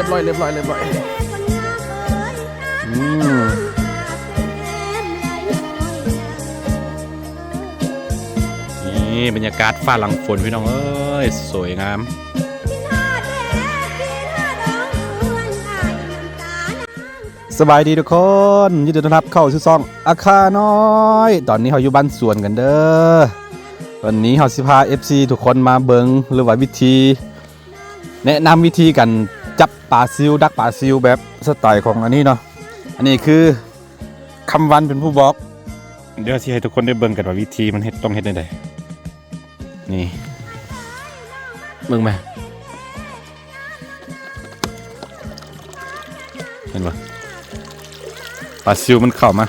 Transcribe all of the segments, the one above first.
ຽບຮ້ອຍ ລຽບຮ້ອຍ ລຽບຮ້ອຍ. ອືມ ນີ້ບັນຍາກາດຟ້າຫຼັງຝົນ ພີ່ນ້ອງເອີຍ ສວຍງາມ. ສະບາຍດີທຸກຄົນ ຍິນດີຕ້ອນຮັບເຂົ້າສູ່ຊ່ອງອາຄານ້ອຍ. ຕອນນີ້ເຮົາຢູ່ບ້ານສວນກັນເດີ. ວັນນີ້ເຮົາຊິພາເອັຟຊີທຸກຄົນມາເບິ່ງ ຫຼືວ່າວິທີ ແນະນຳວິທີການຈັບປາຊິວ ດັກປາຊິວແບບສະໄຕຂອງອັນນີ້ເນາະ. ອັນນີ້ຄືຄຳວັນເປັນຜູ້ບອກ. ດຽວຊິໃຫ້ທຸກຄົນໄດ້ເບິ່ງກັນວ່າວິທີມັນເຮັດ ຕ້ອງເຮັດແນວໃດ. ນີ້ ເບິ່ງແມ ເຫັນບໍ່? ປາຊິວມັນເຂົ້າມາ.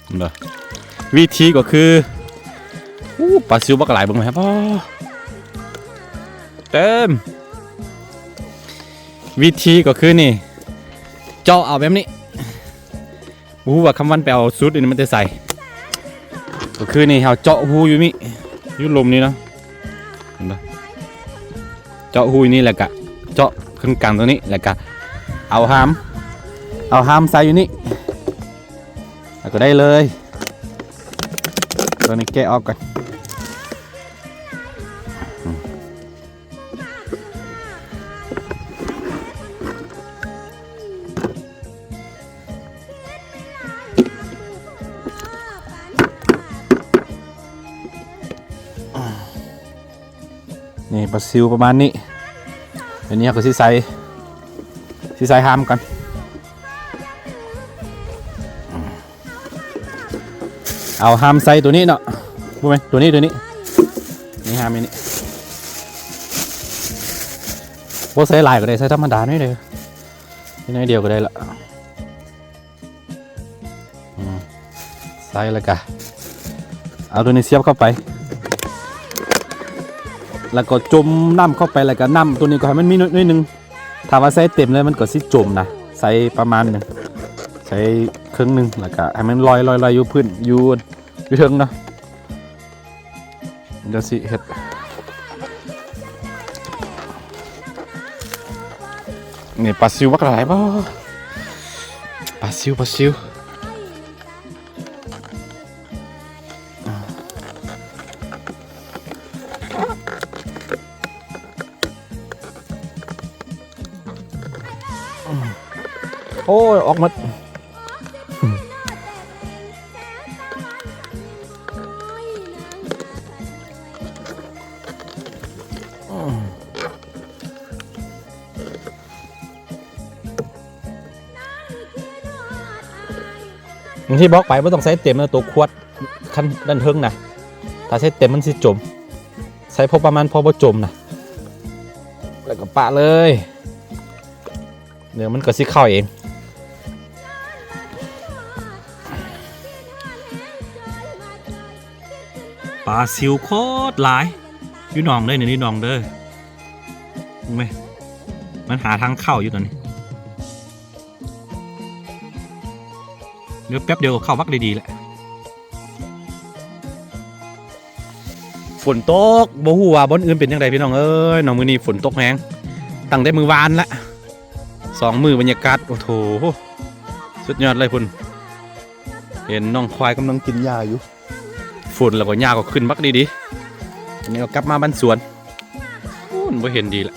ເຫັນບໍ່? ວິທີກໍຄື ອູ້ ປາຊິວບັກຫຼາຍ ເບິ່ງແມ່ ປາ ເຕັມ. ວິທີກໍຄືນີ້ ເຈາະເອົາແບບນີ້. ບໍ່ຮູ້ວ່າຄຳວັນໄປເອົາສູດອັນນີ້ມາແຕ່ໃສ. ກໍຄືນີ້ ເຮົາເຈາະຮູຢູ່ນີ້ ຢູ່ລຸ່ມນີ້ເນາະ ເຫັນບໍ່? ເຈາະຮູຢູ່ນີ້ ແລ້ວກະເຈາະເຄິ່ງກາງຕົງນີ້ ແລ້ວກະເອົາຫາມ ເອົາຫາມໃສ່ຢູ່ນີ້ ແລ້ວກໍໄດ້ເລີຍ. ຕົວນີ້ແກະອອກກ່ອນ. ນີ້ປາຊິວປະມານນີ້. ດຽວນີ້ເຮົາກໍຊິໃສ່ ຊິໃສ່ຫາມກ່ອນ. ເອົາຫາມໃສ່ຕົວນີ້ເນາະ ບໍ່ແມ່ນ ຕົວນີ້ ຕົວນີ້ ນີ້ຫາມນີ້ ບໍ່ໃສ່ຫຼາຍກໍໄດ້ ໃສ່ທຳມະດາໜ້ອຍເດີ ນິດໜ້ອຍດຽວກໍໄດ້ລະ. ອືມ ໃສ່ແລ້ວກະເອົາຕົວນີ້ສຽບເຂົ້າໄປ ແລ້ວກໍຈົມນ້ຳເຂົ້າໄປ ແລ້ວກະນ້ຳຕົວນີ້ກໍໃຫ້ມັນມີໜ້ອຍໜຶ່ງ. ຖ້າວ່າໃສ່ເຕັມເລີຍມັນກໍຊິຈົມນະ ໃສ່ປະມານໜຶ່ງ ໃສ່ເຄິ່ງໜຶ່ງ ແລ້ວກະໃຫ້ມັນລອຍໆໆຢູ່ພື້ນ ຢູ່ ຢູ່ເທິງເນາະ. ດຽວຊິເຮັດ ນີ້ປາຊິວບັກຫຼາຍບໍ່? ປາຊິວ ປາຊິວ. ໂອ້ຍ ອອກໝົດ. ບາງທີບອກໄປບໍ່ຕ້ອງໃສ່ເຕັມນະ ຕົວຂວດ ຄັນດ້ານເທິງນະ ຖ້າໃສ່ເຕັມມັນຊິຈົມ ໃສ່ພໍປະມານພໍບໍ່ຈົມນະ ແລ້ວກໍປະເລີຍ ດຽວມັນກໍຊິເຂົ້າເອງ. ປາຊິວໂຄດຫຼາຍ ຢູ່ໜອງເດີ ນີ້ໜອງເດີ ເຫັນໄໝ? ມັນຫາທາງເຂົ້າຢູ່ຕອນນີ້ ດຽວແປັບດຽວກໍເຂົ້າບັກດີໆແຫຼະ. ຝົນຕົກ ບໍ່ຮູ້ວ່າບ່ອນອື່ນເປັນຈັ່ງໃດພີ່ນ້ອງເອີຍເນາະ ມື້ນີ້ຝົນຕົກແຮງ ຕັ້ງແຕ່ມື້ວານລະ ສອງມື້ ບັນຍາກາດ ໂອ້ໂຫ ສຸດຍອດເລີຍພຸ້ນ ເຫັນນ້ອງຄວາຍກຳລັງກິນຫຍ້າຢູ່ ຝົນແລ້ວກໍຫຍ້າກໍຂຶ້ນບັກດີໆ ອັນນີ້ກໍກັບມາບ້ານສວນ ໂອ້ ບໍ່ເຫັນດີລະ.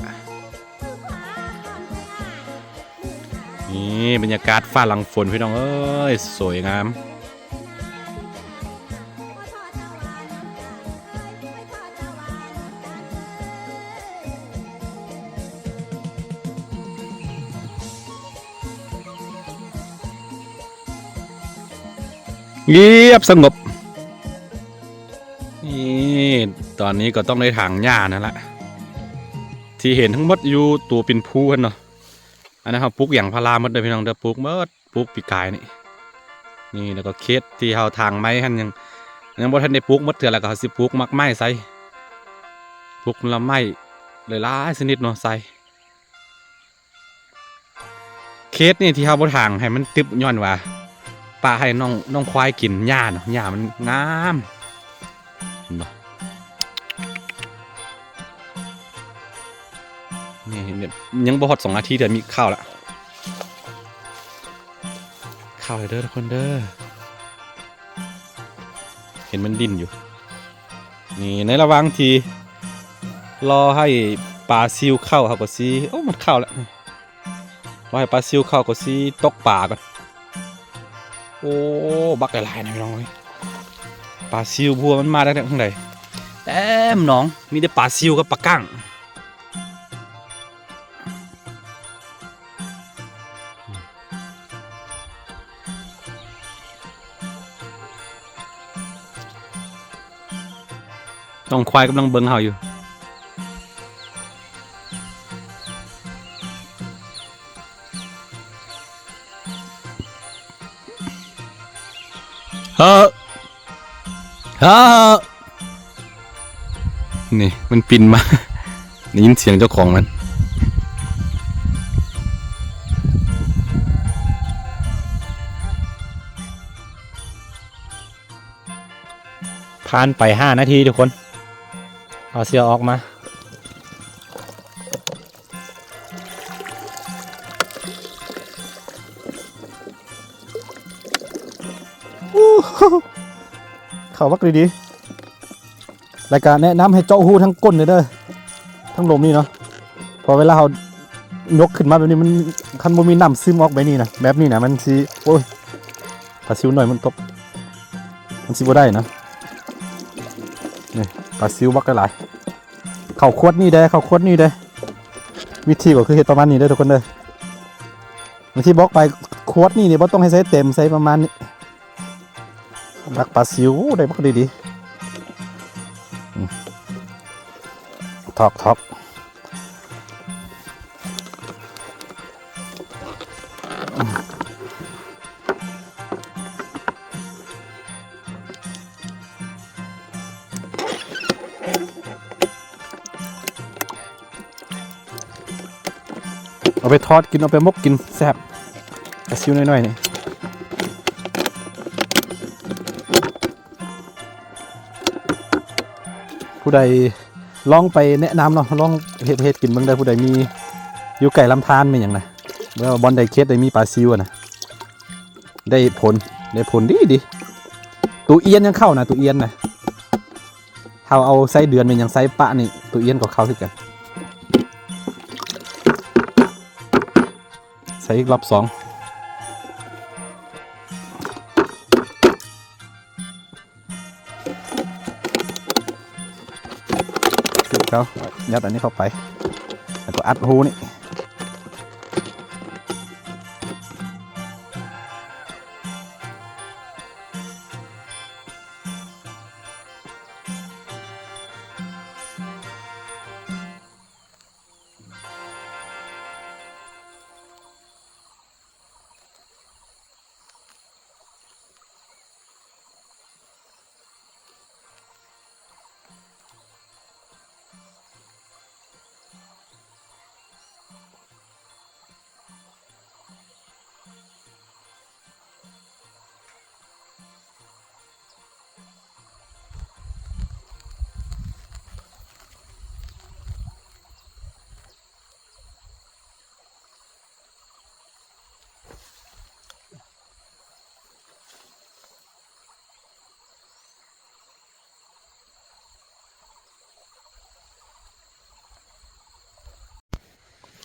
ນີ້ບັນຍາກາດຟ້າຫຼັງຝົນພີ່ນ້ອງເອີຍ ສວຍງາມ. ງຽບສະຫງົບ. ນີ້ ຕອນນີ້ກໍຕ້ອງໄດ້ຖາງຫຍ້ານັ້ນລະ ທີ່ເຫັນທັງໝົດຢູ່ຕົວເປັນພູຫັ້ນເນາະ. ອັນນັ້ນເຮົາປູກຢາງພາລາໝົດເດີພີ່ນ້ອງເດີ ປູກໝົດ ປູກປີກາຍນີ້ ນີ້ ແລ້ວກໍເຂດທີ່ເຮົາຖາງໄມ້ຫັ້ນ ຍັງ ຍັງບໍ່ທັນໄດ້ປູກໝົດເທື່ອ ແລ້ວກໍເຮົາຊິປູກໝາກໄມ້ໃສ່ ປູກຜົນລະໄມ້ຫຼາຍໆຊະນິດເນາະໃສ່. ເຂດນີ້ທີ່ເຮົາບໍ່ຖາງໃຫ້ມັນຕຶບ ຍ້ອນວ່າປະໃຫ້ນ້ອງ ນ້ອງຄວາຍກິນຫຍ້າເນາະ ຫຍ້າມັນງາມ ເຫັນບໍ່? ນີ້ ຍັງບໍ່ຮອດສອງນາທີ ແຕ່ມີເຂົ້າລະ ເຂົ້າແລ້ວເດີທຸກຄົນເດີ ເຫັນມັນດີ້ນຢູ່. ນີ້ ໃນລະຫວ່າງທີ່ລໍໃຫ້ປາຊິວເຂົ້າ ເຮົາກໍຊິ ໂອ້ ມັນເຂົ້າແລ້ວ ລໍໃຫ້ປາຊິວເຂົ້າກໍຊິຕົກປາກ່ອນ. ໂອ້ ບັກຫຼາຍໆນະພີ່ນ້ອງເອີຍ ປາຊິວ ບໍ່ຮູ້ວ່າມັນມາໄດ້ທາງໃດ ເຕັມໜອງ ມີແຕ່ປາຊິວກັບປາກ້າງ. ນ້ອງຄວາຍກຳລັງເບິ່ງເຮົາຢູ່. ເຮີ ເຮີ ນີ້ມັນປິ່ນມາ ໄດ້ຍິນສຽງເຈົ້າຂອງມັນ. ຜ່ານໄປຫ້ານາທີທຸກຄົນ ເອົາເສື້ອອອກມາ. ໂອ້ ເຂົ້າບັກດີໆ ແລ້ວກະແນະນຳໃຫ້ເຈາະຮູທັງກົ້ນເດີ ທັງລົມນີ້ເນາະ ເພາະເວລາເຮົາຍົກຂຶ້ນມາແບບນີ້ ມັນ ຄັນບໍ່ມີນ້ຳຊຶມອອກແບບນີ້ນະ ແບບນີ້ນະ ມັນຊິ ໂອ້ຍ ປາຊິວໜ້ອຍມັນຕົກ ມັນຊິບໍ່ໄດ້ນະ. ນີ້ ປາຊິວບັກຫຼາຍໆ ເຂົ້າຂວດນີ້ເດ້ ເຂົ້າຂວດນີ້ເດ້ ວິທີກໍຄືເຮັດປະມານນີ້ເດີທຸກຄົນເດີ. ບາງທີບອກໄປ ຂວດນີ້ນີ້ບໍ່ຕ້ອງໃຫ້ໃສ່ເຕັມ ໃສ່ປະມານນີ້. ບັກປາຊິວ ໂອ້ ໄດ້ບັກດີໆ ອືມ ຖອກ ຖອກ. ເອົາໄປທອດກິນ ເອົາໄປໝົກກິນແຊບ ປາຊິວນ້ອຍໆນີ້. ຜູ້ໃດລອງໄປແນະນຳເນາະ ລອງເຮັດ ເຮັດກິນເບິ່ງເດີ ຜູ້ໃດມີຢູ່ໃກ້ລຳທານແມ່ນຫຍັງນະ ແບບວ່າບ່ອນໃດເຂດໃດມີປາຊິວນະ ໄດ້ຜົນ ໄດ້ຜົນດີໆ. ຕູອຽນຍັງເຂົ້ານະ ຕູອຽນນະ ເຮົາເອົາໄສ້ເດືອນແມ່ນຫຍັງໃສ່ປະນີ້ ຕູອຽນກໍເຂົ້າຄືກັນ. ໃສ່ອີກລອບສອງ ເອົາ ຍັດອັນນີ້ເຂົ້າໄປ ແລ້ວກໍອັດຮູນີ້.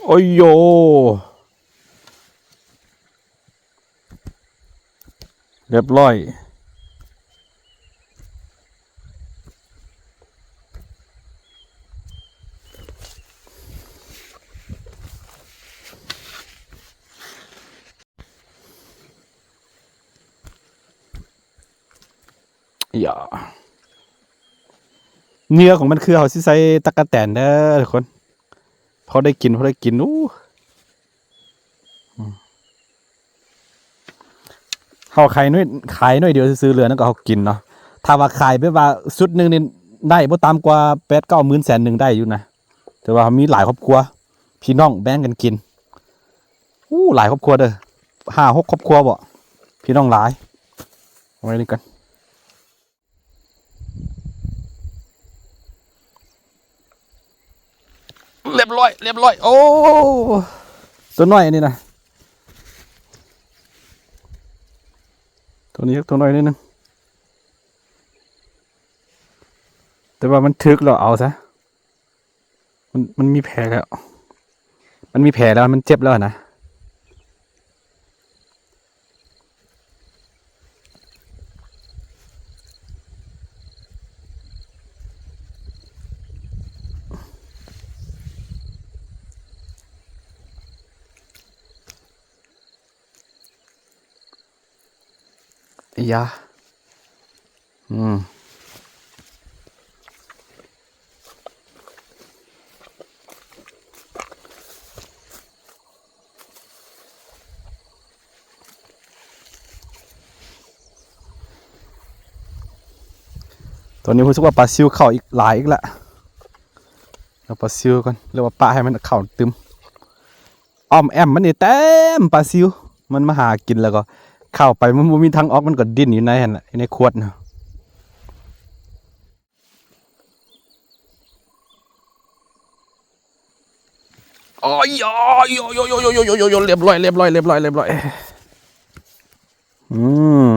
ໂອ້ໂຫ ຮຽບຮ້ອຍ. ເຫຍື່ອຂອງມັນຄືເຮົາຊິໃສ່ຕັກກະແຕນເດີທຸກຄົນ ພໍໄດ້ກິນ ພໍໄດ້ກິນ. ໂອ້ ອືມ ເອົາຂາຍໜ້ອຍ ຂາຍໜ້ອຍດຽວຊື່ໆ ເຫຼືອນັ້ນກໍເຮົາກິນເນາະ. ຖ້າວ່າຂາຍແບບວ່າຊຸດໜຶ່ງນີ້ໄດ້ບໍ່ຕ່ຳກວ່າແປດເກົ້າໝື່ນ ແສນໜຶ່ງໄດ້ຢູ່ນະ. ແຕ່ວ່າເຮົາມີຫຼາຍຄອບຄົວ ພີ່ນ້ອງແບ່ງກັນກິນ. ໂອ້ ຫຼາຍຄອບຄົວເດີ້ ຫ້າຫົກຄອບຄົວບໍ ພີ່ນ້ອງຫຼາຍ. ເອົາໄວ້ນີ້ກ່ອນ. ລຽບຮ້ອຍ ລຽບຮ້ອຍ. ໂອ້ ຕົວນ້ອຍອັນນີ້ນະ ຕົວນີ້ ຕົວນ້ອຍນິດໜຶ່ງ ແຕ່ວ່າມັນຖືກແລ້ວເອົາຊະ. ມັນ ມັນມີແຜແລ້ວ ມັນມີແຜແລ້ວ ມັນເຈັບແລ້ວນະ. ຍາ ອືມ ຕອນນີ້ຮູ້ສຶກວ່າປາຊິວເຂົ້າອີກ ຫຼາຍອີກລະ. ເອົາປາຊິວກ່ອນ ຫຼືວ່າປະໃຫ້ມັນເຂົ້າຕື່ມ. ອ້ອມແອ້ມມັນນີ້ເຕັມປາຊິວ ມັນມາຫາກິນແລ້ວກໍເຂົ້າໄປ ມັນບໍ່ມີທາງອອກ ມັນກໍດີ້ນຢູ່ໃນຫັ້ນແຫຼະ ຢູ່ໃນຂວດນະ. ໂອ້ຍ ໂອ້ຍ ໂອ້ຍ ໂອ້ຍ ໂອ້ຍ ໂອ້ຍ ໂອ້ຍ ລຽບຮ້ອຍ ລຽບຮ້ອຍ ລຽບຮ້ອຍ ລຽບຮ້ອຍ. ອືມ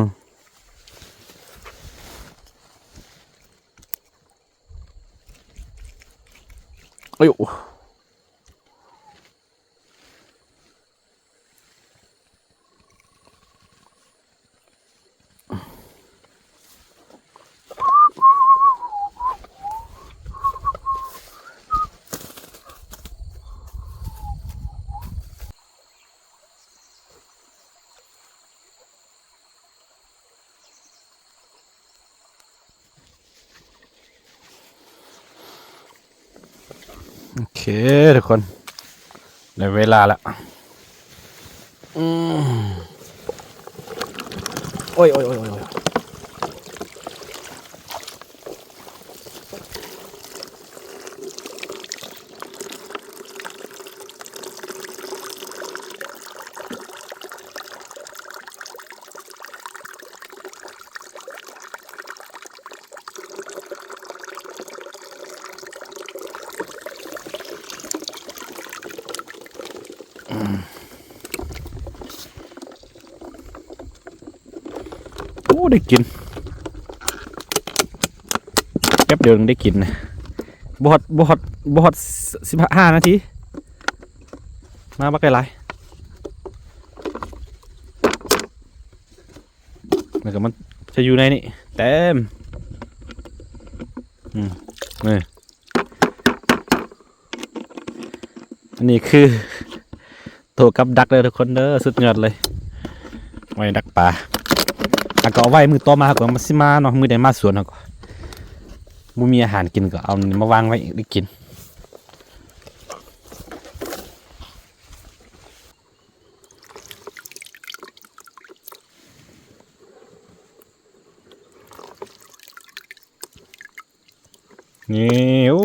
ໂອ້ຍ. ໂອເຄທຸກຄົນ ໄດ້ເວລາລະ. ອືມ ໂອ້ຍ ໂອ້ຍ ໂອ້ຍ ໂອ້ຍ. ໂອ້ ໄດ້ກິນ ແປັບດຽວໜຶ່ງໄດ້ກິນນະ ບໍ່ຮອດ ບໍ່ຮອດ ບໍ່ຮອດສິບຫ້ານາທີ ມາບັກຫຼາຍໆ. ແລ້ວກໍມັນຈະຢູ່ໃນນີ້ເຕັມ ອືມ ນີ້ ອັນນີ້ຄືໂຕກັບດັກເດີທຸກຄົນເດີ ສຸດຍອດເລີຍ ໄວ້ດັກປາ. ແລ້ວກໍເອົາໄວ້ມື້ຕໍ່ມາ ເຮົາກໍມາ ຊິມາເນາະ ມື້ໃດມາສວນເຮົາກໍບໍ່ມີອາຫານກິນ ກໍເອົານີ້ມາວາງໄວ້ໄດ້ກິນ. ນີ້ ໂອ້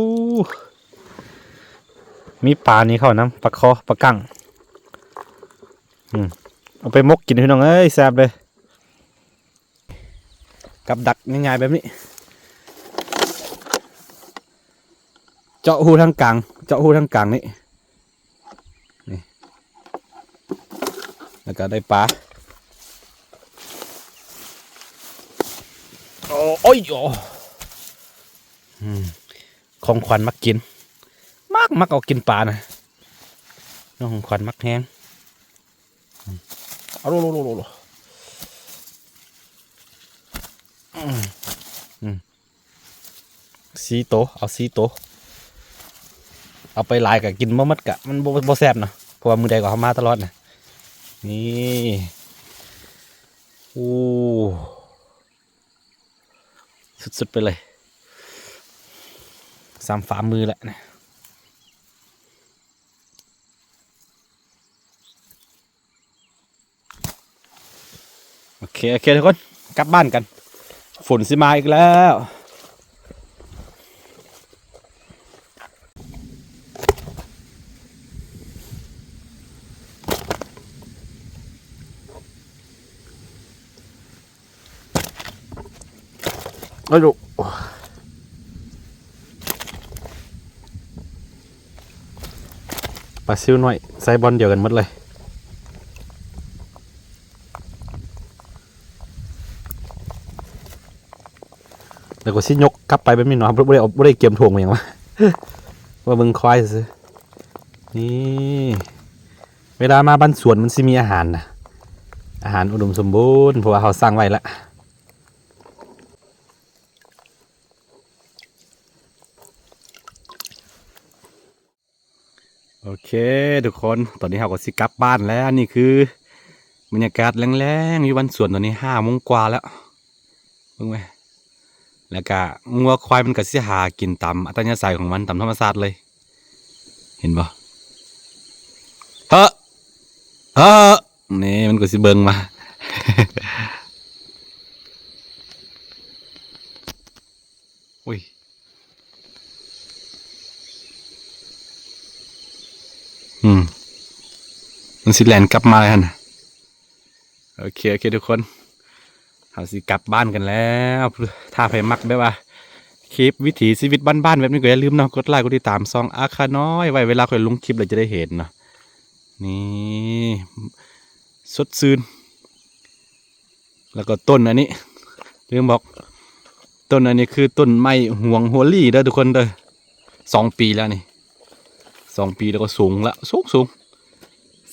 ມີປານີ້ເຂົ້ານຳ ປາຄໍ ປາກັ້ງ ອືມ ເອົາໄປໝົກກິນພີ່ນ້ອງເອີຍ ແຊບເລີຍ ກັບດັກງ່າຍໆແບບນີ້ ເຈາະຮູທາງກາງ ເຈາະຮູທາງກາງນີ້ ນີ້ ແລ້ວກໍໄດ້ປາ ໂອ້ຍ ໂອ້ ອືມ ຂອງຂວັນມັກກິນ ມັກ ມັກເອົາກິນປານະ ນ້ອງຂອງຂວັນມັກແຮງ ອືມ ເອົາໂລ ໂລ ໂລ ໂລ ອືມ ອືມ. ສີ່ໂຕ ເອົາສີ່ໂຕ ເອົາໄປຫຼາຍກະກິນບໍ່ໝົດ ກະມັນບໍ່ ບໍ່ແຊບເນາະ ເພາະວ່າມື້ໃດກໍເຮົາມາຕະຫຼອດນະ ນີ້ ໂອ້ ສຸດໆໄປເລີຍ ສ່ຳຝ່າມືແຫຼະນະ. ໂອ เค โอเคทุกคน กลับบ้านกัน ฝนสิมาอีกแล้ว เอ้ย ดู ปลาซิวน้อย ใส่บ่อนเดียวกันหมดเลย แล้วก็สิยกกลับไปแบบนี้เนาะ บ่ได้เอา บ่ได้เกียมถ่วงอิหยังวะ ว่าเบิ่งควายซื่อ นี่ เวลามาบ้านสวนมันสิมีอาหารนะ อาหารอุดมสมบูรณ์ เพราะว่าเฮาสั่งไว้ละ โอเคทุกคน ตอนนี้เฮาก็สิกลับบ้านแล้ว อันนี้คือบรรยากาศแลงๆ อยู่บ้านสวน ตอนนี้ห้าโมงกว่าแล้ว เบิ่งแหม แล้วก็งัวควายมันก็สิหากินตามอัธยาศัยของมัน ตามธรรมชาติเลย เห็นบ่ เฮ้อ เฮ้อ นี่มันก็สิเบิ่งมา อุ้ย อืม มันสิแล่นกลับมาเลยหั่นน่ะ โอเค โอเคทุกคน เฮาสิกลับบ้านกันแล้ว ถ้าใผมักแบบว่าคลิปวิถีชีวิตบ้านๆ แบบนี้ก็อย่าลืมเนาะ กดไลก์ กดติดตามช่องอาคาน้อยไว้ เวลาข้อยลงคลิปแล้วจะได้เห็นเนาะ นี่ สดชื่น แล้วก็ต้นอันนี้ ลืมบอก ต้นอันนี้คือต้นไม้หวงหัวลี่เด้อทุกคนเด้อ สองปีแล้วนี่ สองปีแล้วก็สูงละ สูง สูง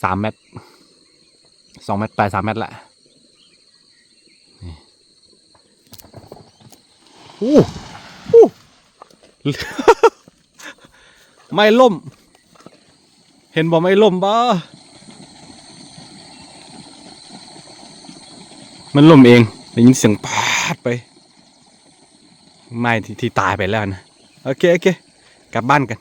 สามเมตร สองเมตรปลาย สามเมตรละ นี่ โอ้ โอ้ ไม้ล้ม เห็นบ่ ไม้ล้มบ่ มันล้มเอง ได้ยินเสียงปาดไป ไม้ที่ ที่ตายไปแล้วนะ โอเค โอเค กลับบ้านกัน